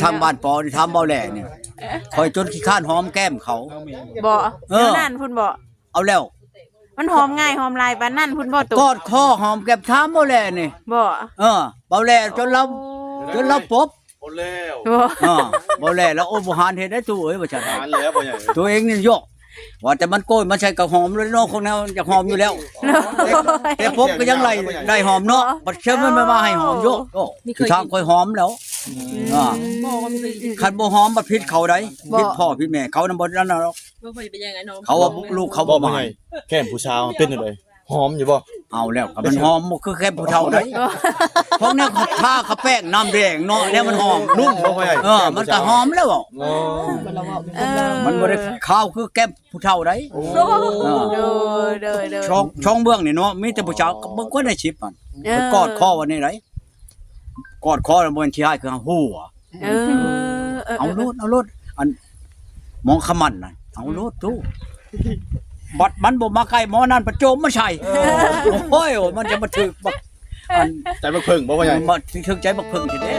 ທາງບ້ານປໍນີ້ ຖາມເບົາແຫຼນີ້ ຂ້ອຍຈົນຂີ້ຄ້ານຫອມແກ້ມເຂົາ. ບໍ່ ເອີ ແນວນັ້ນພຸ້ນບໍ່? ເອົາແລ້ວ ມັນຫອມງ່າຍຫອມຫຼາຍປານນັ້ນພຸ້ນບໍ່ຕຸ? ກອດຄໍຫອມແກ້ມ ຖາມເບົາແຫຼນີ້. ບໍ່ ເອີ ເບົາແຫຼຈົນລາວ ໂອ້ຍ ຈົນລາວປົບ. ບໍ່ແລ້ວ ບໍ່ ເອີ ເບົາແຫຼລະ ໂອ້ຍ ບໍ່ຫານເຮັດໄດ້ຕູ້ເອີຍ ວ່າຊັ້ນ. ຫານແລ້ວບໍ່ໃຫຍ່ ຕົວເອງນີ້ ໂຍກ ວ່າແຕ່ມັນໂກຍມາໃສ່ກະຫອມເລີຍເນາະ ຂອງແນວຢາກຫອມຢູ່ແລ້ວ. ໂອ້ຍ ແຕ່ປົບກໍຍັງໄດ້ ໄດ້ຫອມເນາະ ບັດເຊື່ອມັນມາໃຫ້ຫອມໂຍກ. ໂອ້ ທາງຂ້ອຍຫອມແລ້ວ. ອືມ ອ່າ ຄັນບໍ່ຫອມບັດຜິດເຂົາໃດ໋. ບໍ່ ຜິດພໍ່ຜິດແມ່ເຂົານຳ ບໍ່ນັ້ນດອກ. ບໍ່ຄ່ອຍໄປແຍ່ງໄອ້ນ້ອງ ເຂົາວ່າລູກເຂົາບໍ່ມາໃຫ້. ແກ້ມຜູ້ສາວເປັນຈັ່ງໃດ? ຫອມຢູ່ບໍ່? ເອົາແລ້ວ ຄັນມັນຫອມບໍ່ຄືແກ້ມຜູ້ເຖົ້າໃດ໋. ຂອງແນວທາຂະແປ້ງນ້ຳແດງເນາະ ແນວມັນຫອມ ນຸ່ມ. ເອີ ມັນກໍຫອມແລ້ວ. ເອີ ມັນບໍ່ໄດ້ຄາວຄືແກ້ມຜູ້ເຖົ້າໃດ໋. ໂອ້ ເອີ ໂດຍ ໂດຍ ໂດຍ ຊ່ອງ ຊ່ອງເບື້ອງນີ້ເນາະ ມີແຕ່ຜູ້ສາວ ເບິ່ງກວ່າໃນຄລິບຫັ້ນ. ເອີ ໄປກອດຄໍວ່າແນວໃດ? ກອດຄໍແລ້ວບໍ່ແມ່ນຂີ້ຮ້າຍຄືຫົວ. ເອີ ເອີ ເອົາໂລດ ເອົາໂລດ ອັນໝໍຂະໝັ້ນນະ ເອົາໂລດຕູ້. ບັດມັນບໍ່ມາໃກ້ ໝໍນັ້ນປະໂຈມມາໃສ່. ເອີ ໂອ້ຍ ມັນຈະມາຖືກບັກ ອັນ ໃຈບັກເຜິ້ງບໍ່ພໍ່ໃຫຍ່? ມາຖືກໃຈບັກເຜິ້ງຊິເດ້.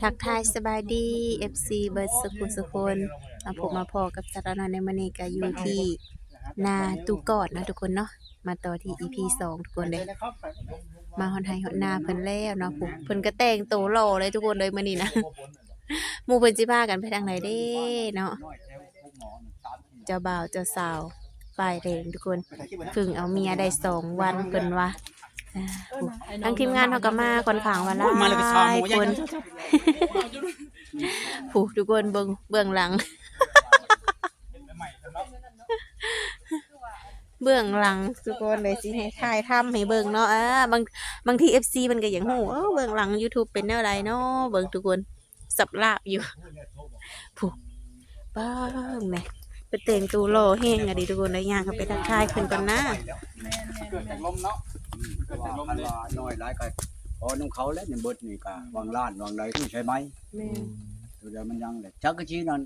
ທັກທາຍສະບາຍດີ ເອັຟຊີ ເບິດສຸຂູສຸຄົນ ມາພົບມາພໍ້ກັບສາວນ້ອຍໃນມື້ນີ້ ກະຢູ່ທີ່ນາຕູ້ກອດນະທຸກຄົນເນາະ. ມາຕໍ່ທີ່ອີພີສອງທຸກຄົນເດ້ ມາຮອດໄຮ່ຮອດນາເພິ່ນແລ້ວເນາະ. ຜູ້ ເພິ່ນກໍແຕ່ງໂຕຫຼໍ່ເລີຍທຸກຄົນເລີຍມື້ນີ້ນະ. ໝູ່ເພິ່ນຊິພາກັນໄປທາງໃດເດ້ເນາະ? ເຈົ້າບ່າວເຈົ້າສາວປ້າຍແດງທຸກຄົນ ເພິ່ງເອົາເມຍໄດ້ສອງວັນເພິ່ນວ່າ. ອ່າ ທາງທີມງານເຮົາກໍມາຂ້ອນຂ້າງວ່າຫຼາຍຄົນ. ຜູ້ ທຸກຄົນເບິ່ງເບື້ອງຫຼັງ ເບື້ອງຫຼັງທຸກຄົນເລີຍ ຊິໃຫ້ຖ່າຍທຳໃຫ້ເບິ່ງເນາະ. ເອີ ບາງ ບາງທີເອັຟຊີເພິ່ນກໍຢາກຮູ້ ເອີ ເບື້ອງຫຼັງຢູທູບເປັນແນວໃດເນາະ. ເບິ່ງທຸກຄົນ ສັບລາບຢູ່ ຜູ້ ປ້າແມ ເພິ່ນແຕ່ງໂຕຫຼໍ່ແຮງອີ່ຫຼີທຸກຄົນເລີຍ. ຍ່າງເຂົ້າໄປທັກທາຍເພິ່ນກ່ອນນະ. ເກີດຈາກລົມເນາະ ເກີດຈາກລົມເດ້. ນ້ອຍຫຼາຍກໍພໍນຳເຂົາແຫຼະ ໃນເບິດນີ້ກໍຫວ່າງລ້ານຫວ່າງໃດຄືໃຊ້ໄມ້. ແມ່ນ ຕົວໃດມັນຍັງແຫຼະ ຈັກກະຊິນັ້ນ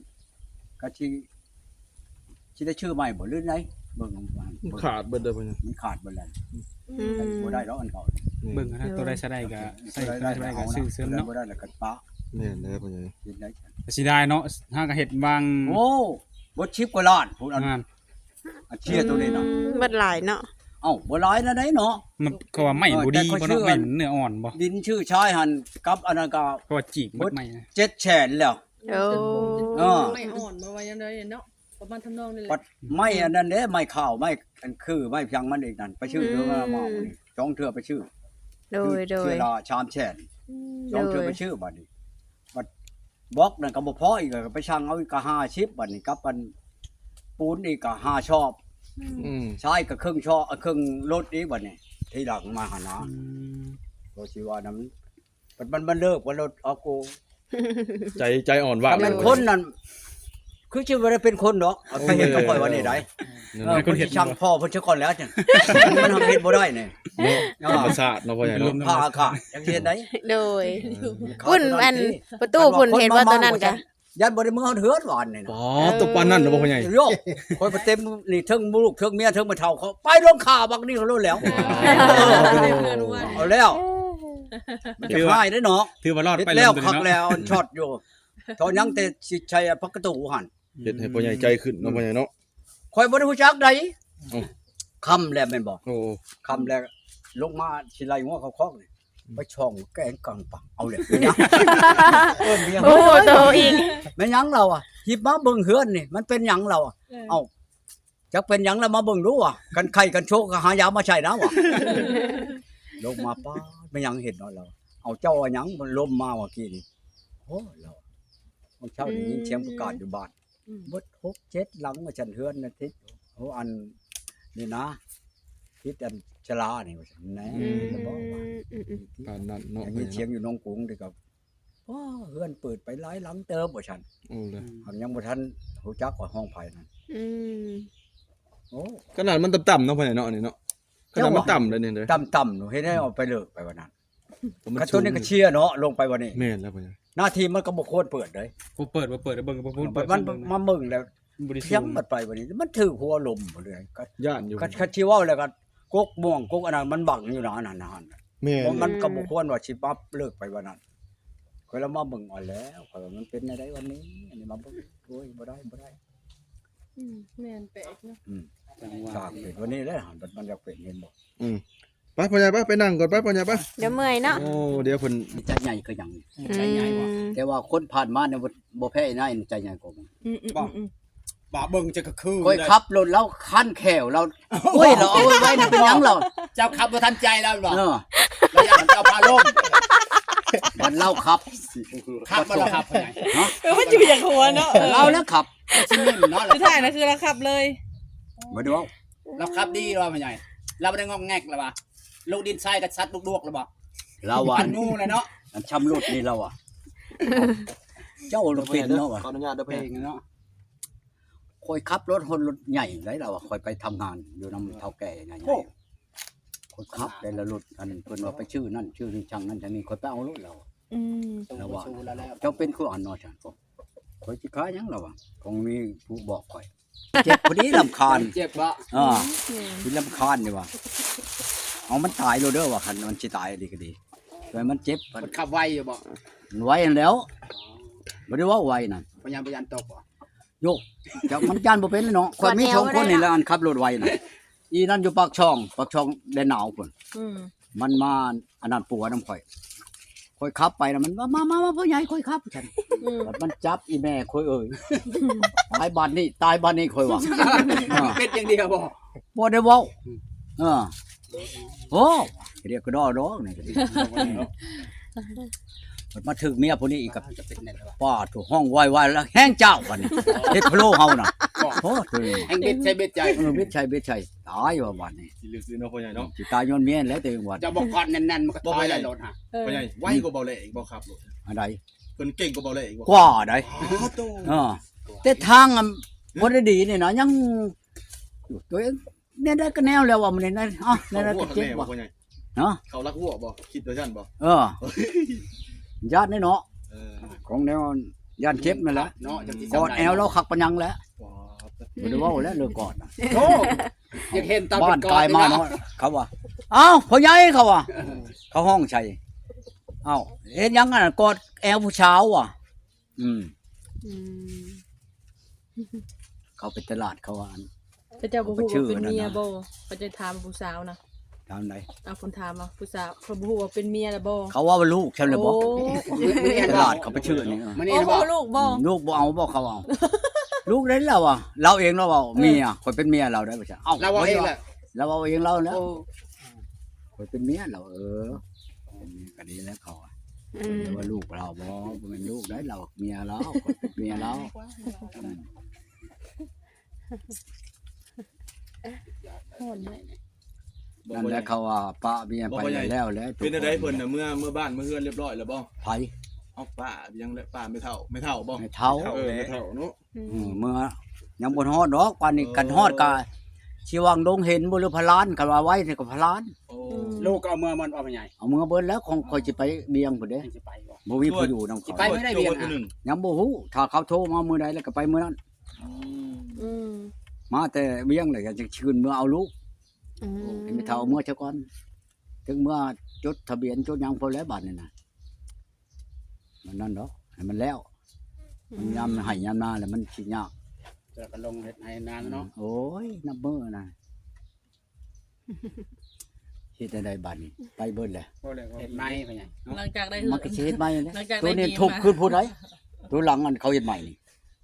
ກະຊິ ຊິໄດ້ຊື້ໃໝ່ບໍ່ ຫຼືໃດ? ເບິ່ງ ມັນຂາດເບິດເດີ ມັນຂາດເບິດແລ້ວ. ອືມ ບໍ່ໄດ້ດອກອັນເກົ່າ. ເບິ່ງຫັ້ນນະ ໂຕໃດໃຊ້ໄດ້ກໍໃຊ້ ໂຕໃດໃຊ້ໄດ້ກໍຊື້ເສີມເນາະ ບໍ່ໄດ້ແລ້ວກໍປະ. ແມ່ນແລ້ວພໍ່ໃຫຍ່ ເຮັດໄດ້ ເສຍດາຍເນາະ. ຫາກໍເຮັດວາງ ໂອ້ ເບິດສິບກວ່າລ້ານພຸ້ນ. ອັນ ອັນເຊຍໂຕນີ້ນະ ອືມ ເບິດຫຼາຍເນາະ. ເອົ້າ ບໍ່ຫຼາຍນະໃດເນາະ ມັນ ເຂົາວ່າໄມ້ບໍ່ດີບໍ່ເນາະ ໄມ້ມັນເນື້ອອ່ອນບໍ່? ດິນຊື້ຊາຍຫັ້ນກັບອັນນັ້ນກໍ ເຂົາວ່າຈີກເບິດໄມ້ນະ ເຈັດແສນແລ້ວ. ໂອ້ ເອີ ໄມ້ອ່ອນບໍ່ວ່າຈັ່ງໃດເນາະ ປະມານທຳນອງນີ້ແຫຼະ. ບັດໄມ້ອັນນັ້ນເດ້ ໄມ້ຂາວ ໄມ້ອັນຄື ໄມ້ພຽງມັນອີກນັ້ນ ໄປຊື້ ອືມ ເທື່ອມາ ສອງເທື່ອໄປຊື້. ໂດຍ ໂດຍ ເທື່ອລະສາມແສນ ອືມ ສອງເທື່ອໄປຊື້. ໂດຍ ບັດນີ້ ບັດບລັອກນັ້ນກໍບໍ່ພໍອີກ ກໍໄປສັ່ງເອົາອີກກໍຫ້າສິບ. ບັດນີ້ກັບອັນປູນອີກກໍຫ້າຊອບ ອືມ ຊາຍກໍເຄິ່ງຊອບ ເຄິ່ງລົດອີກ. ບັດນີ້ທີຫຼັງມາຫັ້ນນະ ອືມ ກໍຊິວ່ານຳ ບັດມັນ ມັນເລີກວ່າລົດອອກໂກ ໃຈ ໃຈອ່ອນວ່າ ຖ້າແມ່ນຄົນນັ້ນ ຄືຊິບໍ່ໄດ້ເປັນຄົນດອກ. ເອົາ ໃຜເຮັດກັບຂ້ອຍວ່ານີ້ໃດ? ເອີ ເພິ່ນຊິສັ່ງພໍ່ເພິ່ນຊະກ່ອນແລ້ວຈັ່ງ ມັນເຮັດບໍ່ໄດ້ນີ້ເນາະ ທຳມະຊາດເນາະ ພໍ່ໃຫຍ່ເນາະ ຟ້າອາກາດຈັ່ງຊິເຮັດໄດ້. ໂດຍ ເອີ ພຸ້ນ ອັນປະຕູພຸ້ນ ເຫັນວ່າຕົວນັ້ນກະ ຢ້ານບໍ່ໄດ້ເມືອຮອດເຮືອນວ່ານີ້ນະ. ອໍ ຕົກປານນັ້ນເນາະ ພໍ່ໃຫຍ່ ໂຍກ. ຂ້ອຍໄປເຕັມນີ້ ເທິງລູກເທິງເມຍເທິງແມ່ເຖົ້າ ເຂົາໄປລົງຂ້າບັກນີ້ເຂົາໂລດແລ້ວ. ອໍ ເອົາແລ້ວ ມັນຈະຮ້າຍເດ້ເນາະ ຖືວ່າລອດໄປແລ້ວ ຄັກແລ້ວ ອັນຊັອດຢູ່ ເທົ່າຍັງແຕ່ຊິໃສ່ພັກກະຕູຫັ້ນ. ເຮັດໃຫ້ພໍ່ໃຫຍ່ໃຈຂຶ້ນເນາະ ອືມ ພໍ່ໃຫຍ່ເນາະ. ຂ້ອຍບໍ່ໄດ້ຮູ້ຈັກໃດ ເອົ້າ ຄ່ຳແລ້ວແມ່ນບໍ່? ໂອ້ ຄ່ຳແລ້ວ ລົງມາຊິໄລ່ງົວເຂົ້າຄອກນີ້ ໄປຊ່ອງແກງກາງປັງ ເອົາແລ້ວ ເອີ້ນເມຍ ໂອ້ໂຫ ໂຕອີກ ແມ່ນຫຍັງລາວອະ? ຮີບມາເບິ່ງເຮືອນນີ້ ມັນເປັນຫຍັງລາວອະ? ເອີ ເອົ້າ ຈັກເປັນຫຍັງລະ ມາເບິ່ງດູວ່າ ຄັນໄຂ້ຄັນໂຊກກໍຫາຢາມາໃສ່ນະວ່າ. ລົງມາ ປ້າດ ແມ່ນຫຍັງເຫັນເນາະລາວ ເອົາ ເຈົ້າວ່າຫຍັງ ລົມມາວ່າກີ້ນີ້ ໂອ້ ລາວ ມື້ເຊົ້າໄດ້ຍິນສຽງປະກາດຢູ່ບ້ານ ອືມ ເບິດຫົກເຈັດຫຼັງວ່າຊັ້ນ ເຮືອນນະຕິດ ໂອ້ ອັນນີ້ນະ ຕິດອັນສາລານີ້ວ່າຊັ້ນ ແນ່ ອືມ ແມ່ນບໍ່ວ່າ ອືມ ປານນັ້ນເນາະ ໄດ້ຍິນສຽງຢູ່ໜອງກຸງນີ້ກໍ ໂອ້ ເຮືອນເປີດໄປຫຼາຍຫຼັງເຕີບວ່າຊັ້ນ. ໂອ້ ເລີຍ ຫາກຍັງບໍ່ທັນຮູ້ຈັກວ່າຫ້ອງໃຜນັ້ນ ອືມ ໂອ້ ຂະໜາດມັນຕ່ຳໆເນາະ ພໍ່ໃຫຍ່ເນາະ ອັນນີ້ເນາະ ຂະໜາດມັນຕ່ຳເດ້ນີ້ເດ້ ຕ່ຳໆ ເຮັດໃຫ້ເອົາໄປເລີກໄປວ່ານັ້ນ. ຄັນໂຕນີ້ກໍເຊຍເນາະ ລົງໄປວ່ານີ້ ແມ່ນແລ້ວພໍ່ໃຫຍ່ ໜ້າທີ່ມັນກໍບໍ່ຄວນເປີດເດ້ ບໍ່ເປີດ ບໍ່ເປີດ ເບິ່ງ ເບິ່ງ ເບິ່ງ ມັນມາເບິ່ງແລ້ວ ພຽງບັດໄປບັດນີ້ ມັນຖືກຫົວລົມໝົດເລີຍ ກໍຢ້ານຢູ່ ຄັນຊິເວົ້າແລ້ວກໍກົກມ່ວງກົກອັນນັ້ນ ມັນບັງຢູ່ນະ ອັນນັ້ນນະ ແມ່ນ ມັນກໍບໍ່ຄວນວ່າຊິປັບເລີກໄປວ່ານັ້ນ. ຂ້ອຍລະມາເບິ່ງເອົາແລ້ວ ຂ້ອຍວ່າມັນເປັນແນວໃດວັນນີ້ ອັນນີ້ມາເບິ່ງ ໂອ້ຍ ບໍ່ໄດ້ ບໍ່ໄດ້ ອືມ ແມ່ນ ແປກເນາະ ອືມ ສ້າງເປັນວັນນີ້ແຫຼະ ມັນຢາກເປັນ ເຫັນບໍ່ ອືມ ໄປພໍ່ໃຫຍ່ໄປ ໄປນັ່ງກ່ອນໄປພໍ່ໃຫຍ່ໄປ ດຽວເມື່ອຍເນາະ ໂອ້ ດຽວເພິ່ນ ໃຈໃຫຍ່ຄືຫຍັງ ໃຈໃຫຍ່ບໍ່ ອືມ ແຕ່ວ່າຄົນຜ່ານມານີ້ບໍ່ ບໍ່ແພ້ນາຍໃຈໃຫຍ່ກວ່າ ອືມໆ ບໍ່ ອືມໆ ບໍ່ເບິ່ງຈະກະຄື ຂ້ອຍຂັບລົດລາວຄັນແຂ້ວລາວ ໂອ້ຍ ລາວເອົາໄວ້ນະ ເປັນຫຍັງລາວ ເຈົ້າຂັບບໍ່ທັນໃຈລາວບໍ່ ເອີ ລາວຢ້ານເຈົ້າພາລົມ ບັດລາວຂັບ ຂັບບໍ່ລາວຂັບ ຮະ ເອີ ມັນຢູ່ຢ່າງຫົວເນາະ ເອີ ລາວແລ້ວຂັບ ຊິເໜັ້ນເນາະ ສຸດທ້າຍນະຄືລາວຂັບເລີຍ ບໍ່ໄດ້ເວົ້າ ລາວຂັບດີລາວວ່າ ພໍ່ໃຫຍ່ ລາວບໍ່ໄດ້ງອກແງກລາວວ່າ ລູກດິນຊາຍກັບສັດລູກດວກລາວບໍ່ ລາວວ່າ ໜູແຫຼະເນາະ ອັນຊຳລົດນີ້ລາວວ່າ ເຈົ້າລະເປັນເນາະ ຂໍອະນຸຍາດເດີ ເພງເນາະ ຂ້ອຍຂັບລົດ ຮອດລົດໃຫຍ່ໄດ໋ລາວວ່າ ຂ້ອຍໄປທຳງານຢູ່ນຳເຖົ້າແກ່ໃຫຍ່ ໂອ້ ຄົນຂັບແຕ່ລະລົດ ອັນເພິ່ນວ່າໄປຊື້ນັ້ນຊື້ນີ້ ຊ່າງນັ້ນຊ່າງນີ້ ຂ້ອຍໄປເອົາໂລດລາວ ອືມ ລາວວ່າ ເຈົ້າເປັນຄືອັນເນາະ ຂ້ອຍຊິຂາຍຫຍັງລາວວ່າ ຄົງມີຜູ້ບອກຂ້ອຍ ເຈັບພໍດີລຳຄານ ເຈັບບໍ່ ເອີ ແມ່ນ ຊິລຳຄານນີ້ວ່າ ເອົາມັນຕາຍໂລດເດີວ່າ ຄັນມັນຊິຕາຍອີ່ຫຼີກໍດີ ແຕ່ມັນເຈັບ ມັນຂັບໄວຢູ່ບໍ່ ໄວຫັ້ນແລ້ວ ບໍ່ໄດ້ເວົ້າໄວນັ້ນ ພະຍານ ພະຍານຕົກບໍ່ ໂຍກ ຈັກມັນຢ້ານບໍ່ເປັນເນາະ ຂ້ອຍມີສອງຄົນນີ້ແຫຼະ ອັນຂັບລົດໄວນະ ອີນັ້ນຢູ່ປາກຊ່ອງ ປາກຊ່ອງແດນໜາວພຸ້ນ ອືມ ມັນມາອັນນັ້ນປົວນຳຂ້ອຍ ຂ້ອຍຂັບໄປນະ ມັນວ່າ ມາ ມາ ມາ ພໍ່ໃຫຍ່ ຂ້ອຍຂັບ ຊັ້ນ ອືມ ບັດມັນຈັບ ອີແມ່ຂ້ອຍເອີຍ ຕາຍບາດນີ້ ຕາຍບາດນີ້ ຂ້ອຍວ່າ ເປັນຢ່າງດຽວບໍ່ ບໍ່ໄດ້ເວົ້າ ອືມ ເອີ ໂອ້ ກະດຽກກະດໍ້ດອກນີ້ກະດີ ມາຖືກເມຍຜູ້ນີ້ອີກກໍ ປ້າໂທ້ ຮ້ອງວາຍໆ ແລ້ວແຮງຈ້າວບັດນີ້ ເຮັດພະໂລ້ເຮົານະ ໂອ້ ແຮງເບັດໃສ່ເບັດໃສ່ ເອີ ເບັດໃສ່ເບັດໃສ່ ຕາຍວ່າບັດນີ້ ຊິລຶກຢູ່ເນາະ ພໍ່ໃຫຍ່ເນາະ ຊິຕາຍຍ້ອນເມຍແຫຼະ ແຕ່ວ່າ ເຈົ້າບໍ່ກອດແໜ້ນໆ ມັນກໍຖອຍໄດ້ໂລດຫະ ພໍ່ໃຫຍ່ ໄວກວ່າເບົາແຫຼອີກບໍ່ ຂັບລົດ ອັນໃດ ເພິ່ນເກັ່ງກວ່າເບົາແຫຼອີກບໍ່ ກວ່າໃດ ເອີ ເອີ ແຕ່ທາງ ອືມ ບໍ່ໄດ້ດີນີ້ນະ ຍັງ ໂຕເອງ ແນວໃດກໍແນວແລ້ວວ່າ ມື້ນີ້ນະ ເອົ້າ ແນວໃດກໍເຈັບວ່າ ເຂົ້າຫົວແນວບໍ່ ພໍ່ໃຫຍ່ ຮະ ເຂົ້າຫຼັກຫົວບໍ່ ຄິດວ່າຊັ້ນບໍ່ ເອີ ຢ້ານເດ້ເນາະ ເອີ ຂອງແນວຢ້ານເຈັບນັ້ນແຫຼະ ເນາະ ກອດແອວລາວຄັກປານຫຍັງແຫຼະ ບໍ່ໄດ້ເວົ້າແລ້ວເລື່ອງກອດນະ ໂອ້ ຢາກເຫັນຕອນເປັນກອດ ບ້ານກາຍມາເນາະ ເຂົາວ່າ ເອົ້າ ພໍ່ໃຫຍ່ ເຂົາວ່າ ເຂົາຮ້ອງໃສ່ ເອົ້າ ເຮັດຫຍັງອັນນັ້ນ ກອດແອວຜູ້ສາວວ່າ ອືມ ອືມ ເຂົາໄປຕະຫຼາດ ເຂົາວ່າ ເຂົາເຈົ້າບໍ່ຮູ້ວ່າເປັນເມຍບໍ່ ເຂົາຈະຖາມຜູ້ສາວນະ ຖາມໃດ ເອົາ ເພິ່ນຖາມວ່າຜູ້ສາວ ເຂົາບໍ່ຮູ້ວ່າເປັນເມຍແລ້ວບໍ່ ເຂົາວ່າລູກຊັ້ນແລ້ວບໍ່ ໂອ້ ຕະຫຼາດເຂົາໄປຊື້ອັນນີ້ ເອີ ມື້ນີ້ ໂອ້ ບໍ່ ລູກບໍ່ ລູກບໍ່ເອົາບໍ່ ເຂົາເອົາ ລູກໄດ້ລາວວ່າ ລາວເອງລາວເວົ້າ ເອີ ເມຍ ຂ້ອຍເປັນເມຍລາວໄດ້ ລາວເວົ້າເອງລາວ ລາວເວົ້າເອງລາວແລ້ວ ໂອ້ ຂ້ອຍເປັນເມຍລາວ ເອີ ເປັນເມຍກໍດີແລ້ວເຂົາ ອືມ ເພິ່ນວ່າລູກລາວບໍ່ ບໍ່ແມ່ນລູກໃດ ລາວເມຍລາວ ຂ້ອຍເປັນເມຍລາວ ອືມ ຮ້ອນເນາະ ນັ້ນແຫຼະ ເຂົາວ່າປະເມຍໄປແລ້ວແຫຼະ ເປັນຈັ່ງໃດເພິ່ນນະ ເມືອ ເມືອບ້ານເມືອເຮືອນຮຽບຮ້ອຍແລ້ວບໍ່ ໃຜ ເອົາ ປ້າຫຍັງແຫຼະ ປ້າແມ່ເຖົ້າ ແມ່ເຖົ້າບໍ່ ແມ່ເຖົ້າ ເອີ ແມ່ເຖົ້າເນາະ ອືມ ເອີ ເມືອຍັງບໍ່ຮອດດອກ ປານນີ້ ເອີ ຄັນຮອດກະຊິຫວັງດົງເຫັນບໍ່ ຫຼືພະລານ ຄັນວ່າໄວນີ້ກໍພະລານ ໂອ້ ອືມ ລູກກໍເອົາເມືອໝົດບໍ່ ພໍ່ໃຫຍ່ ເອົາເມືອເບິດແລ້ວ ຂອງຂ້ອຍຊິໄປວຽງພຸ້ນເດ້ ຊິໄປບໍ່ ບໍ່ມີຜູ້ຢູ່ນຳຂ້ອຍ ຊິໄປມື້ໃດວຽງນະ ຍັງບໍ່ຮູ້ ຖ້າເຂົາໂທມາມື້ໃດແລ້ວກໍໄປມື້ນັ້ນ ອືມ ອືມ ມາແຕ່ວຽງແລ້ວກໍຈະຄືນເມືອເອົາລູກ ອືມ ໃຫ້ແມ່ເຖົ້າເມືອຊະກ່ອນ ຈຶ່ງເມືອຈົດທະບຽນຈົດຫຍັງພໍແລ້ວບາດນີ້ນະ ມັນນັ້ນດອກ ໃຫ້ມັນແລ້ວ ອືມ ມັນຍາມໄຮ່ຍາມນາແລ້ວມັນຊິຍາກ ແລ້ວກໍລົງເຮັດໄຮ່ນາເນາະ ໂອ້ຍ ນັບມື້ນະ ເຮັດແນວໃດບາດນີ້ ໄປເບິດແລ້ວ ບໍ່ແລ້ວກໍເຮັດໃໝ່ ເຮັດໃໝ່ ເນາະ ຫຼັງຈາກໄດ້ ມັນກໍຊິເຮັດໃໝ່ແຫຼະ ໂຕນີ້ທຸບຄືນພຸ້ນໃດ ໂຕຫຼັງອັນເຂົາເຮັດໃໝ່ນີ້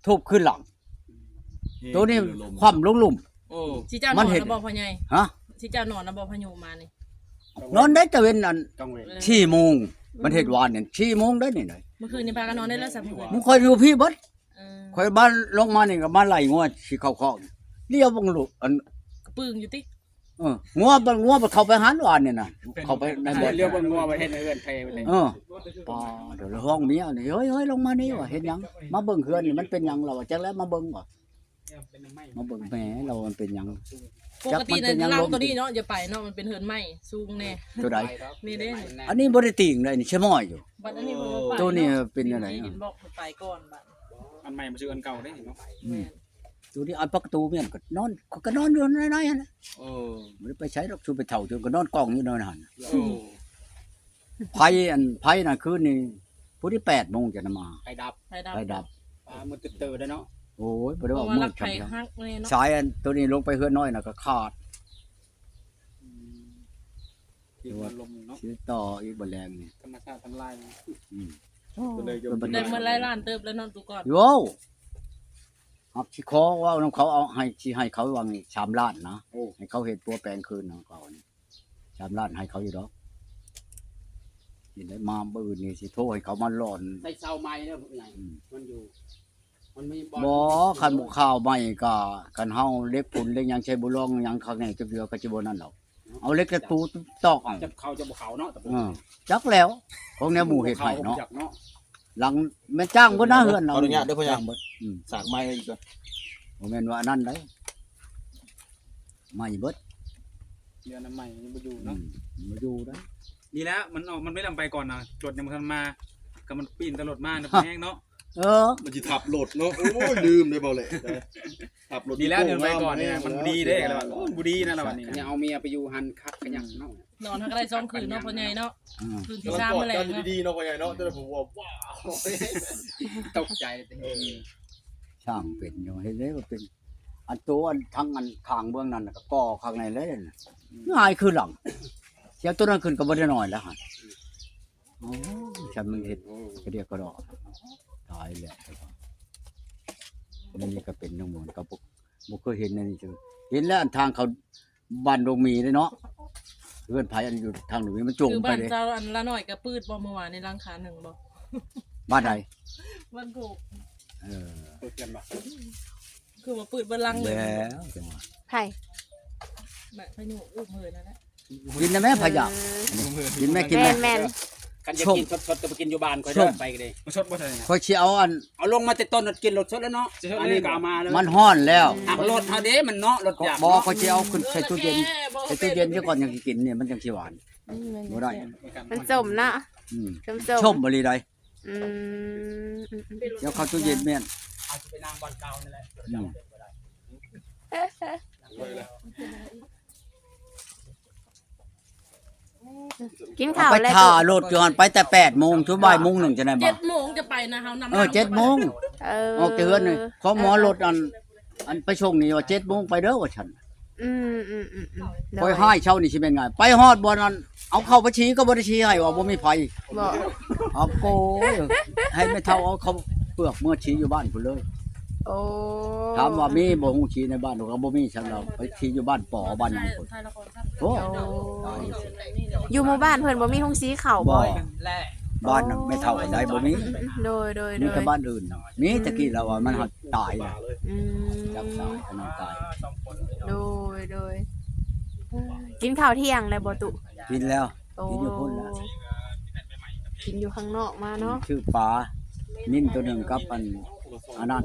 ທຸບຄືນຫຼັງ ໂຕນີ້ຄວ່ຳລົງລຸ່ມ ໂອ້ ຊິເຈົ້ານອນນຳບໍ່ພໍ່ໃຫຍ່ ຮະ ຊິເຈົ້ານອນນຳບໍ່ພາຍຸມານີ້ ນອນໄດ້ຕາເວັນອັນ ສີ່ໂມງ ມັນເຮັດວານນີ້ ສີ່ໂມງໄດ້ນີ້ ມື້ຄືນນີ້ພາກັນນອນໄດ້ແລ້ວຊະ ມື້ຂ້ອຍຢູ່ພີ້ເບິດ ເອີ ຂ້ອຍມາລົງມານີ້ກໍມາໄລ່ງົວຊິເຂົ້າຄອກ ລຽວເບິ່ງລູກອັນ ກະປຶ້ງຢູ່ຕິ ເອີ ງົວ ງົວມັນເຂົ້າໄປຫັ້ນວານນີ້ນະ ເຂົ້າໄປໃນບ່ອນ ລຽວເບິ່ງງົວໄປເຮັດໃນເຮືອນເພໄປເລີຍ ເອີ ປ້າ ດຽວລະຮ້ອງເມຍນີ້ ເຮີ້ຍ ເຮີ້ຍ ລົງມານີ້ວ່າ ເຮັດຫຍັງ ມາເບິ່ງເຮືອນນີ້ມັນເປັນຫຍັງລະວ່າ ຈັກແລ້ວມາເບິ່ງວ່າ ມາເບິ່ງແມ່ລາວມັນເປັນຫຍັງ. ປົກກະຕິນັ້ນ ຫຼັງໂຕນີ້ເນາະ ຢ່າໄປເນາະ ມັນເປັນເຮືອນໄມ້ສູງແດ່. ໂຕໃດ? ນີ້ເດ້ ອັນນີ້ບໍ່ໄດ້ຕີງເດ້ ນີ້ຊະມ້ອຍຢູ່. ບັດອັນນີ້ບໍ່ໄປ ໂຕນີ້ເປັນແນວໃດ? ເຫັນບອກໄປກ່ອນບັດ ອັນໃໝ່ມັນຊື່ອັນເກົ່າເດ້ເນາະ. ອືມ ໂຕນີ້ອັນປະຕູແມ່ນກໍນອນ ຂ້ອຍກໍນອນຢູ່ໃນໆຫັ້ນແຫຼະ. ເອີ ບໍ່ໄດ້ໄປໃສດອກ ຊຸມໄປເຖົ້າ ຊຸມກໍນອນກອງຢູ່ໃນຫັ້ນ. ເອີ ໄຟ ອັນໄຟນັ້ນຄືນນີ້ ຜູ້ທີ່ແປດໂມງຈະນຳມາ ໄຟດັບ ໄຟດັບ ໄຟດັບ. ອ່າ ມືດຕຶບເຕີເດ້ເນາະ. ໂອ້ຍ ບໍ່ໄດ້ເວົ້າມືດ ສາຍອັນໂຕນີ້ລົງໄປເຮືອນນ້ອຍນະກໍຂາດ. ອືມ ທີ່ວ່າລົມເນາະ ຊິຕໍ່ອີກບໍ່ແລງນີ້ ທຳມະຊາດທຳລາຍ. ອືມ ກໍເລີຍຢົມ ໄດ້ເໝິດຫຼາຍລ້ານເຕີບແລ້ວເນາະ ຕຸກອນ. ໂອ້ ຮັບຊິຂໍເວົ້ານຳເຂົາ ເອົາໃຫ້ ຊິໃຫ້ເຂົາຫວັງນີ້ສາມລ້ານນະ. ໂອ້ ໃຫ້ເຂົາເຮັດປົວແປງຄືນຂອງເຂົານີ້ ສາມລ້ານໃຫ້ເຂົາຢູ່ດອກ. ນີ້ແຫຼະ ມາມື້ອື່ນນີ້ຊິໂທໃຫ້ເຂົາມາຫຼອນ ໃສ່ເສົາໃໝ່ເດີພວກໃຫຍ່. ອືມ ມັນຢູ່ ມັນມີບໍ່ ບໍ່ ຄັນບໍ່ຂ້າວໃໝ່ກໍ ຄັນເຮົາເຫຼັກຝຸ່ນເຫຼັກຫຍັງໃຊ້ບໍ່ລອງຫຍັງຂ້າງໃນຈັກເທື່ອກໍຊິບໍ່ນັ້ນດອກ. ເອົາເຫຼັກຕະປູຕອກເອົາ ຈັບເຂົ້າ ຈັບບໍ່ເຂົ້າເນາະ ຕະປູ. ເອີ ຈັກແລ້ວ ຂອງແນວໝູ່ເຮັດໃຫ້ເນາະ. ຫຼັງແມ່ນຈ້າງເບິດນະເຮືອນເຮົາ. ຂໍອະນຸຍາດເດີພໍ່ໃຫຍ່ ຈ້າງເບິດ. ອືມ ສາກໄມ້ໄວ້ອີກກ່ອນ. ບໍ່ແມ່ນວ່າອັນນັ້ນໃດ ໄມ້ເບິດ ເຮືອນໃໝ່ຍັງບໍ່ຢູ່ເນາະ. ອືມ ບໍ່ຢູ່ໃດ. ນີ້ແຫຼະ ມັນອອກ ມັນໄປລຳໄປກ່ອນນະ ລົດຍັງບໍ່ທັນມາ ກໍມັນປີ້ນແຕ່ລົດມານະ ແຮງເນາະ. ເອີ ມັນຊິທັບລົດເນາະ. ໂອ້ຍ ລືມເດ້ເບົາແຫຼະ ທັບລົດ. ນີ້ແຫຼະ ເດີນໄປກ່ອນນີ້ນະ ມັນບໍ່ດີເດ້ລະວ່າ. ໂອ້ຍ ບໍ່ດີນະລະວ່ານີ້ ຄັນຢາກເອົາເມຍໄປຢູ່ຫັ້ນຄັກຂະຫຍັງເນາະ. ນອນຫັ້ນກໍໄດ້ສອງຄືນເນາະພໍ່ໃຫຍ່ເນາະ. ອືມ ຄືນທີສາມແລ້ວນະ ດີໆເນາະພໍ່ໃຫຍ່ເນາະ. ແຕ່ຜົມວ່າ ວ້າວ ຕົກໃຈ. ເອີ ຊ່າງເປັນຢູ່ ເຮັດໄດ້ວ່າເປັນ ອັນໂຕອັນທັງອັນຂ້າງເບື້ອງນັ້ນນະກໍກໍ່ຂ້າງໃນເລີຍ. ອືມ ງ່າຍຄືຫຼັງ ສຽງໂຕນັ້ນຂຶ້ນກໍບໍ່ໄດ້ນ້ອຍແລ້ວຫັ້ນ. ໂອ້ຍ ຊັ້ນມັນເຮັດກະດຽກກະດໍ້ ຕາຍແລ້ວ. ແນວນີ້ກໍເປັນນ້ອງມົນ ກໍບໍ່ ບໍ່ເຄີຍເຫັນແນວນີ້. ເຫັນແລ້ວອັນທາງເຂົ້າບ້ານດວງມີເດ້ເນາະ ເຮືອນໃຜອັນຢູ່ທາງດວງມີ ມັນໂຈງໄປເດ້. ບ້ານເຈົ້າອັນລະນ້ອຍກະປືດບໍ່ ມື້ວານນີ້ຫຼັງຄາໜຶ່ງບໍ່? ບ້ານໃດ? ບ້ານໂພກ. ເອີ ປືດກັນບໍ່? ຄືວ່າປືດເບິດຫຼັງເລີຍ. ແລ້ວຈັ່ງວ່າ ໃຜ? ແບບພາຍຸອຸເມີນັ້ນແຫຼະ. ກິນໄດ້ແມ່ ພະຍາ ກິນແມ່ ກິນແມ່. ແມ່ນໆ ຄັນຢາກກິນສົດໆກໍໄປກິນຢູ່ບ້ານຂ້ອຍເດີ ໄປກໍໄດ້. ສົດບໍ່? ຂ້ອຍຊິເອົາອັນ ເອົາລົງມາແຕ່ຕົ້ນ ກິນໂລດສົດແລ້ວເນາະ. ອັນນີ້ກໍເອົາມາເລີຍ ມັນຮ້ອນແລ້ວ. ອັກໂລດເຮົາເດ້ ມັນເນາະ ໂລດຢາກ. ບໍ່ ຂ້ອຍຊິເອົາຂຶ້ນໃສ່ຕູ້ເຢັນ ໃສ່ຕູ້ເຢັນຊະກ່ອນ ຈັ່ງກິນນີ້ ມັນຈັ່ງຊິຫວານ. ອືມ ບໍ່ໄດ້ ມັນສົ້ມເນາະ. ອືມ ສົ້ມໆ ສົ້ມບໍ່ລີໃດ. ອືມ ດຽວເຂົ້າຕູ້ເຢັນແມ່ນ ອືມ ກິນເຂົ້າແລ້ວ ໄປຖ້າລົດຢູ່ຫັ້ນ ໄປແຕ່ແປດໂມງ ຈົນບ່າຍໂມງໜຶ່ງຈັ່ງໃດມາ. ເຈັດໂມງຈະໄປນະ ເຮົານຳ ເອີ ເຈັດໂມງ. ເອີ ອອກແຕ່ເຮືອນນີ້ ຂໍໝໍລົດອັນ ອັນໄປສົ່ງນີ້ວ່າເຈັດໂມງໄປເດີວ່າຊັ້ນ. ອືມໆໆໆ ໂດຍ ຂ້ອຍຮ້າຍເຊົ້ານີ້ຊິແມ່ນງ່າຍ ໄປຮອດບ່ອນນັ້ນ ເອົາເຂົ້າໄປສີກໍບໍ່ໄດ້ສີໃຫ້ ວ່າບໍ່ມີໃຜ. ບໍ່ ເອົາໂກຍ ໃຫ້ແມ່ເຖົ້າເອົາເຂົ້າເປືອກເມືອສີຢູ່ບ້ານພຸ້ນເລີຍ. ໂອ້ ຖາມວ່າມີບໍ່ໂຮງສີໃນບ້ານ ກໍບໍ່ມີ. ຊັ້ນລາວໄປສີຢູ່ບ້ານປໍ ບ້ານຫຍັງພຸ້ນ. ໂອ້ ຕາຍ. ຢູ່ໝູ່ບ້ານເພິ່ນບໍ່ມີໂຮງສີເຂົ້າບໍ່? ບໍ່ ບ້ານແມ່ເຖົ້າອັນໃດບໍ່ມີ. ໂດຍໆໆ ມີແຕ່ບ້ານອື່ນນະ ມີແຕ່ກີ້ລາວວ່າມັນ ຕາຍລະ. ອືມ ຈັກຕາຍ ອັນນັ້ນຕາຍ. ໂດຍໆ ກິນເຂົ້າທ່ຽງແລ້ວບໍ່ຕຸ? ກິນແລ້ວ. ໂອ້ ກິນຢູ່ພຸ້ນແລ້ວ ກິນຢູ່ຂ້າງນອກມາເນາະ. ອືມ ຊື້ປານິນໂຕໜຶ່ງກັບອັນ ອັນນັ້ນ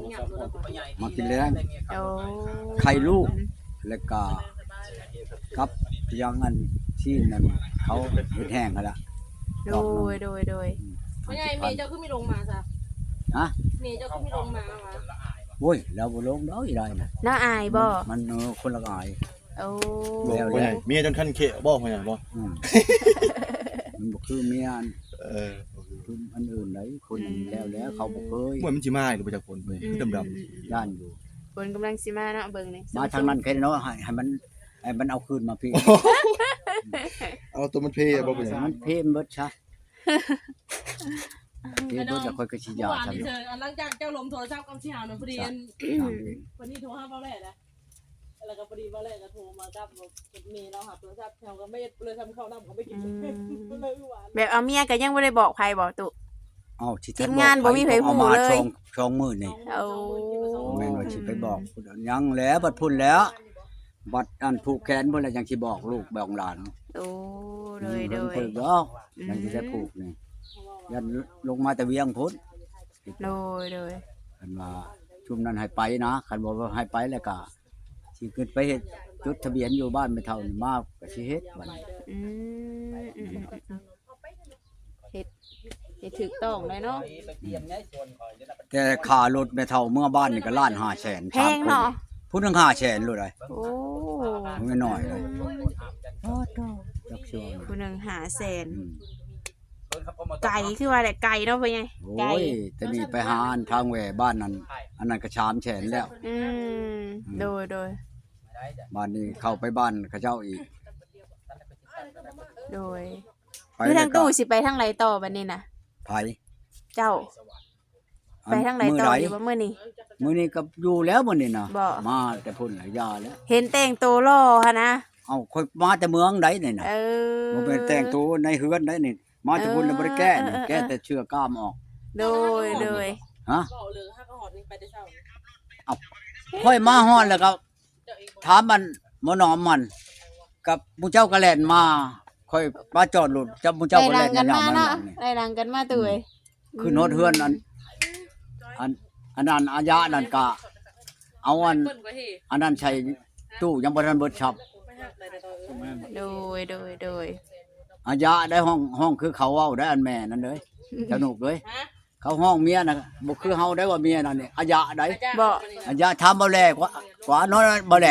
ມາກິນແລງ. ໂອ້ ໄຂ່ລູກ ແລ້ວກະ ກັບຫຍັງ ອັນຊີ້ນນັ້ນ ເຂົາເຮັດແຫ້ງຫັ້ນລະ. ໂດຍໆໆ ອືມ ພໍ່ໃຫຍ່ ເມເຈົ້າຄືມີລົງມາຊະ? ຮະ? ເມເຈົ້າຄືມີລົງມາວະ? ໂອ້ຍ ລາວບໍ່ລົງດອກ ອີ່ຫຼ້ານະ. ລາວອາຍບໍ່? ມັນ ເອີ ຄົນລາວອາຍ. ໂອ້ ແລ້ວ ແລ້ວ ເມເຈົ້າຄັນແຂ້ງບໍ່ ພໍ່ໃຫຍ່ບໍ່? ອືມ ມັນບໍ່ຄືເມອັນ ເອີ ຄືອັນອື່ນໃດ ຄົນ ອືມ ແລ້ວ ແລ້ວ ເຂົາບໍ່ເຄີຍ. ໂອ້ຍ ມັນຊິມາອີກບໍ່ຈັກຄົນ ອືມ ຄືດຳໆ ຢ້ານຢູ່. ຄົນກຳລັງຊິມາເນາະ ເບິ່ງນີ້ ມາທາງນັ້ນແຄ່ເນາະ ໃຫ້ ໃຫ້ມັນ ໃຫ້ມັນເອົາຄືນມາພີ້. ເອົາຕົວມັນເພບໍ່ເປັນຫຍັງ ມັນເພເບິດຊະ. ເພເບິດແລ້ວຂ້ອຍກໍຊິຢາກຊັ້ນ. ຫຼັງຈາກເຈົ້າລົມໂທລະສັບກັບຊິຫານະ ພໍດີອັນ ພໍດີໂທຫາເບົາແຫຼະນະ ແລ້ວກໍພໍດີເບົາແຫຼະກໍໂທມາກັບ ແບບເມລາວຮັບໂທລະສັບ ເຮົາກໍໄມ່ເຮັດເລີຍ ຊ້ຳເຂົ້ານ້ຳກໍໄມ່ກິນ. ອືມ ເລີຍວ່າ ແບບເອົາເມຍກໍຍັງບໍ່ໄດ້ບອກໃຜບໍ່ຕຸ? ເອົ້າ ທີມງານບໍ່ມີໃຜຮູ້ເລີຍ ສອງ ສອງມື້ນີ້. ໂອ້ ບໍ່ແມ່ນວ່າຊິໄປບອກ ອືມ ຍັງແຫຼະ ບັດພຸ້ນແລ້ວ ບັດອັນຜູກແຂນພຸ້ນແຫຼະ ຈັ່ງຊິບອກລູກບອກຫຼານ. ໂອ້ ໂດຍໆ ຍັງຊິໄດ້ຜູກນີ້ ອືມ ຍັງຊິໄດ້ຜູກນີ້ ຍັງລົງມາແຕ່ວຽງພຸ້ນ. ໂດຍໆ ເພິ່ນວ່າ ຊຸມນັ້ນໃຫ້ໄປນະ ຄັນບໍ່ໃຫ້ໄປແລ້ວກະຊິຂຶ້ນໄປເຮັດຈົດທະບຽນຢູ່ບ້ານແມ່ເຖົ້ານີ້ ມາກະຊິເຮັດບັດນີ້. ອືມ ອືມ ອືມ ເຮັດ ເຮັດຖືກຕ້ອງແລ້ວເນາະ. ແຕ່ຄ່າລົດແມ່ເຖົ້າເມືອບ້ານນີ້ກໍລ້ານຫ້າແສນ ແພງເນາະ ສາມຄົນ ຜູ້ໜຶ່ງຫ້າແສນໂລດໄດ໋. ໂອ້ ບໍ່ນ້ອຍເດ້ ອືມ ໂອ້ໂຕ ຈັກຊິວ່າ ຜູ້ໜຶ່ງຫ້າແສນ ອືມ ໄກ ຄືວ່າແຫຼະ ໄກເນາະພໍ່ໃຫຍ່. ໂອ້ຍ ໄກ ແຕ່ນີ້ໄປຫາອັນທາງແຫວ່ບ້ານນັ້ນ ອັນນັ້ນກໍສາມແສນແລ້ວ. ອືມ ອືມ ໂດຍ ໂດຍ ບ້ານນີ້ເຂົ້າໄປບ້ານເຂົາເຈົ້າອີກ. ໂດຍ ໄປ ຄືທາງຕູ້ຊິໄປທາງໃດຕໍ່ບັດນີ້ນະ? ໃຜ? ເຈົ້າ ໄປທາງໃດຕໍ່ຢູ່ບໍ່ມື້ນີ້? ມື້ນີ້ກໍຢູ່ແລ້ວມື້ນີ້ນະ ມາແຕ່ພຸ້ນລະຢ່າແລ້ວ ເຫັນແຕ່ງໂຕຫຼໍ່ຫັ້ນນະ. ເອົ້າ ຂ້ອຍມາແຕ່ເມືອງໃດນີ້ນະ. ເອີ ບໍ່ແມ່ນແຕ່ງໂຕໃນເຮືອນໃດນີ້ ມາແຕ່ພຸ້ນລະບໍ່ໄດ້ແກ້ ເອີ ແກ້ແຕ່ເສື້ອກ້າມອອກ. ໂດຍ ໂດຍ ຮະ ເວົ້າເລື່ອງຫາກະຮອດນີ້ໄປແຕ່ເຊົ້າ. ເອົ້າ ຂ້ອຍມາຮອດແລ້ວກໍ ຖາມອັນໝໍໜອມຫັ້ນ ກັບໝູ່ເຈົ້າກໍແລ່ນມາ ຂ້ອຍມາຈອດລົດ ເຈົ້າ ໝູ່ເຈົ້າກໍແລ່ນນຳກັນມາເນາະ ໄລ່ຫຼັງກັນມາຕູ້ເອີຍ. ອືມ ຂຶ້ນຮອດເຮືອນອັນ ອັນ ອັນນັ້ນອາຍະນັ້ນກະເອົາອັນ ອັນນັ້ນໃສ່ຕູ້ ຍັງບໍ່ທັນເບິດຊັບ. ໂດຍ ໂດຍ ໂດຍ ອາຍະໄດ້ ຮ້ອງ ຮ້ອງຄືເຂົາເວົ້າໄດ້ ອັນແມ່ນັ້ນເດີ ສະໜຸກເດີ. ເຂົາຮ້ອງເມຍນະ ບໍ່ຄືເຮົາໄດ້ວ່າເມຍນັ້ນນີ້ ອາຍະໄດ໋. ບໍ່ ອາຍະ ຖາມເບົາແຫຼກວ່າ ກວ່າເນາະເບົາແຫຼ.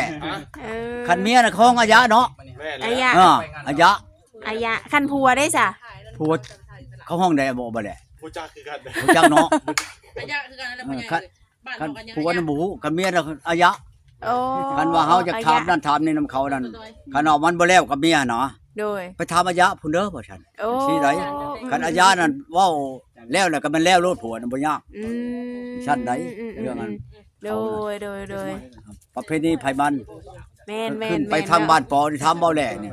ເອີ ຄັນເມຍນະ ເຂົາຮ້ອງອາຍະເນາະ. ແມ່ນແລ້ວ ອາຍະ ເອີ ອາຍະ ອາຍະ. ຄັນຜົວເດ້ຊະ? ຜົວເຂົາຮ້ອງໃດ ບໍ່ ເບົາແຫຼ? ບໍ່ຈັກຄືກັນ ບໍ່ຈັກເນາະ. ອາຍະຄືກັນນັ້ນແຫຼະ ເອີ ພໍ່ໃຫຍ່ ຄັນ ເອີຍ ບ້ານ ຄັນ ເຮົາກໍອາຍະ ຜົວນະບໍ່ຮູ້ ຄັນເມຍນະອາຍະ. ໂອ້ ຄັນວ່າເຮົາຢາກຖາມນັ້ນຖາມນີ້ນຳເຂົານັ້ນ ຄັນວ່າມັນບໍ່ແລ້ວກັບເມຍນະ ໂດຍ ໄປຖາມອາຍະພຸ້ນເດີວ່າຊັ້ນ. ໂອ້ ຊີ້ໄດ໋ ຄັນອາຍະນັ້ນເວົ້າແລ້ວ ແລ້ວກໍແມ່ນແລ້ວໂລດ ຜົວນະບໍ່ຍາກ. ອືມ ຊັ້ນໃດ໋ ອືມ ເລື່ອງນັ້ນ ອືມ ໂດຍ ໂດຍ ໂດຍ ປະເພນີໃຜມັນ. ແມ່ນໆໆ ຂຶ້ນໄປທາງບ້ານປໍນີ້ ຖາມເບົາແຫຼນີ້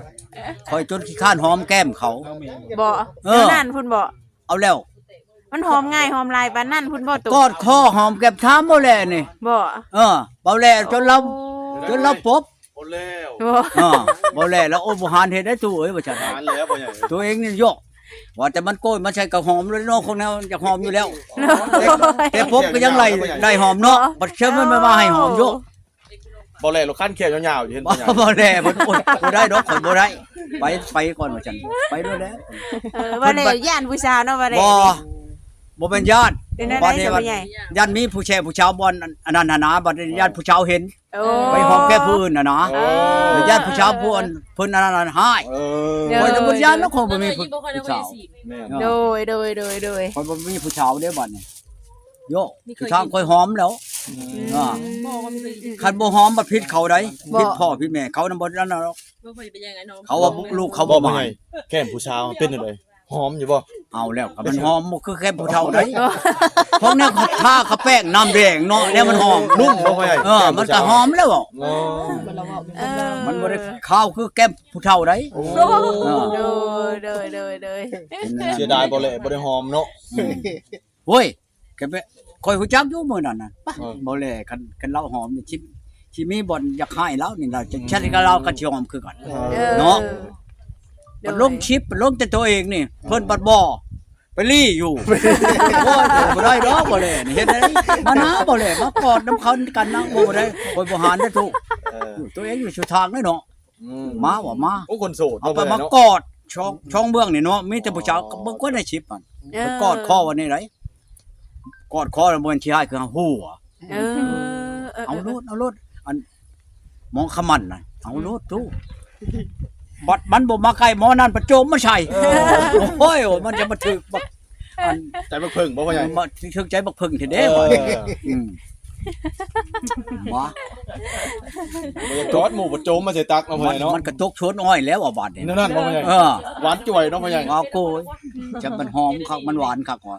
ຂ້ອຍຈົນຂີ້ຄ້ານຫອມແກ້ມເຂົາ. ບໍ່ ເອີ ແນວນັ້ນພຸ້ນບໍ່? ເອົາແລ້ວ ມັນຫອມງ່າຍຫອມຫຼາຍປານນັ້ນພຸ້ນບໍ່? ກອດຄໍຫອມແກ້ມ ຖາມເບົາແຫຼນີ້. ບໍ່ ເອີ ເບົາແຫຼຈົນລາວ ໂອ້ ຈົນລາວປົບ. ບໍ່ແລ້ວ ບໍ່ ເອີ ເບົາແຫຼລະ ໂອ້ ບໍ່ຫານເຮັດໄດ້ຕູ້ເອີຍ ວ່າຊັ້ນ. ຫານແລ້ວພໍ່ໃຫຍ່ ຕົວເອງນີ້ໂຍກ ວ່າແຕ່ມັນໂກຍມາໃສ່ກະຫອມເລີຍເນາະ ຄົນແນວຢາກຫອມຢູ່ແລ້ວ. ໂດຍ ແຕ່ປົບກໍຍັງໄລ່ ໄລ່ຫອມເນາະ ບໍ່ ບັດເຊີນມັນມາໃຫ້ຫອມໂຍກ. ເບົາແຫຼລະຄັນແຂ້ວຍາວໆຢູ່ ເຫັນບໍ່? ເບົາແຫຼເພິ່ນ ໂອ້ຍ ບໍ່ໄດ້ດອກ ຂ້ອຍບໍ່ໄດ້ ໄປ ໄປກ່ອນວ່າຊັ້ນ ໄປໂລດແລ້ວ. ເອີ ເບົາແຫຼຢ້ານຜູ້ສາວເນາະ ເບົາແຫຼ. ບໍ່ ບໍ່ແມ່ນຢ້ານ ເປັນແນວໃດ ບັດນີ້ ສາວໃຫຍ່ ຢ້ານມີຜູ້ແຊຜູ້ສາວບ່ອນ ອັນ ອັນນັ້ນຫັ້ນນະ ບັດນີ້ຢ້ານຜູ້ສາວເຫັນ. ໂອ້ ໄປຫອມແກ້ມຜູ້ອື່ນນະນະ. ເອີ ຢ້ານຜູ້ສາວຜູ້ອັນ ເພິ່ນອັນນັ້ນຮ້າຍ. ເອີ ຂ້ອຍກໍບໍ່ຢ້ານເນາະ ຂ້ອຍບໍ່ມີຜູ້ສາວ. ແມ່ນ ໂດຍ ໂດຍ ໂດຍ ໂດຍ ຂ້ອຍບໍ່ມີຜູ້ສາວເດ້ບັດນີ້. ໂຍ ຄືທາງຂ້ອຍຫອມແລ້ວ. ອືມ ອ່າ ບໍ່ ບໍ່ມີ ຄັນບໍ່ຫອມບັດຜິດເຂົາໃດ໋. ຜິດພໍ່ຜິດແມ່ເຂົານຳ ບໍ່ນັ້ນດອກ. ເຂົາວ່າລູກເຂົາບໍ່ໝານ. ແກ້ມຜູ້ສາວເປັນຈັ່ງໃດ? ຫອມຢູ່ບໍ່? ເອົາແລ້ວ ກໍມັນຫອມບໍ່ຄືແກ້ມຜູ້ເຖົ້າໃດ໋. ພວກແນວເຂົາທາຂະແປ້ງນ້ຳແດງເນາະ ແນວມັນຫອມ ນຸ່ມ. ເອີ ມັນກໍຫອມແລ້ວ. ເອີ ມັນບໍ່ໄດ້ຄາວຄືແກ້ມຜູ້ເຖົ້າໃດ໋. ໂອ້ ເອີ ໂດຍ ໂດຍ ໂດຍ ໂດຍ ເສຍດາຍບໍ່ແຫຼະ ບໍ່ໄດ້ຫອມເນາະ. ອືມ ໂອ້ຍ ກໍແບບ ຂ້ອຍຮູ້ຈັກຢູ່ມື້ນັ້ນນະ. ເອີ ບໍ່ແຫຼ ຄັນ ຄັນລາວຫອມນີ້ ຊິ ຊິມີບ່ອນຢາກໃຫ້ລາວນີ້ລະ ຈະ ອືມ ແຊດກັບລາວກໍຊິຫອມຄືກັນ. ເອີ ເນາະ ໂດຍ ມັນລົງຄລິບ ມັນລົງແຕ່ຕົວເອງນີ້ ເອີ ເພິ່ນບັດບໍ່ ໄປລີ້ຢູ່. ໂອ້ຍ ບໍ່ໄດ້ດອກ ບໍ່ແຫຼນີ້ ເຮັດໄດ້ ມານາ ບໍ່ແຫຼ ມາກອດນຳເຂົາກັນນະ. ບໍ່ໄດ້ ຂ້ອຍບໍ່ຫານເດ້ທຸ. ເອີ ຕົວເອງຢູ່ສຸດທາງເດ້ເນາະ. ອືມ ມາວ່າມາ ໂອ້ ຄົນໂສດ ເອົາໄປມາກອດ ຊ່ອງ ຊ່ອງເບື້ອງນີ້ເນາະ ມີແຕ່ຜູ້ສາວ. ອໍ ເບິ່ງກ່ອນໃນຄລິບຫັ້ນ ເອີ ມັນກອດຄໍວ່າແນວໃດ ກອດຄໍແລ້ວບໍ່ແມ່ນຂີ້ຮ້າຍຄືຫົວ. ເອີ ເອີ ເອົາໂລດ ເອົາໂລດ ອັນ ໝໍຂະໝັ້ນນະ ເອົາໂລດຕູ້. ບັດມັນບໍ່ມາໃກ້ ໝໍນັ້ນປະໂຈມມາໃສ່. ເອີ ໂອ້ຍ ມັນຈະມາຖືກບັກ ອັນ ໃຈບັກເຜິ້ງບໍ່ພໍ່ໃຫຍ່? ມາຖືກໃຈບັກເຜິ້ງແທ້ເດ້. ເອີ ອືມ ມາ ບໍ່ຢາກກອດໝູ່ປະໂຈມມາໃສ່ຕັກເນາະພໍ່ໃຫຍ່ເນາະ. ມັນ ມັນກະຕົກໂຊນອ້ອຍແລ້ວວ່າບາດນີ້ ແນວນັ້ນບໍ່ພໍ່ໃຫຍ່? ເອີ ຫວານຈ່ວຍເນາະພໍ່ໃຫຍ່. ວ່າໂກຍ ຈະມັນຫອມຄັກ ມັນຫວານຄັກວ່າ.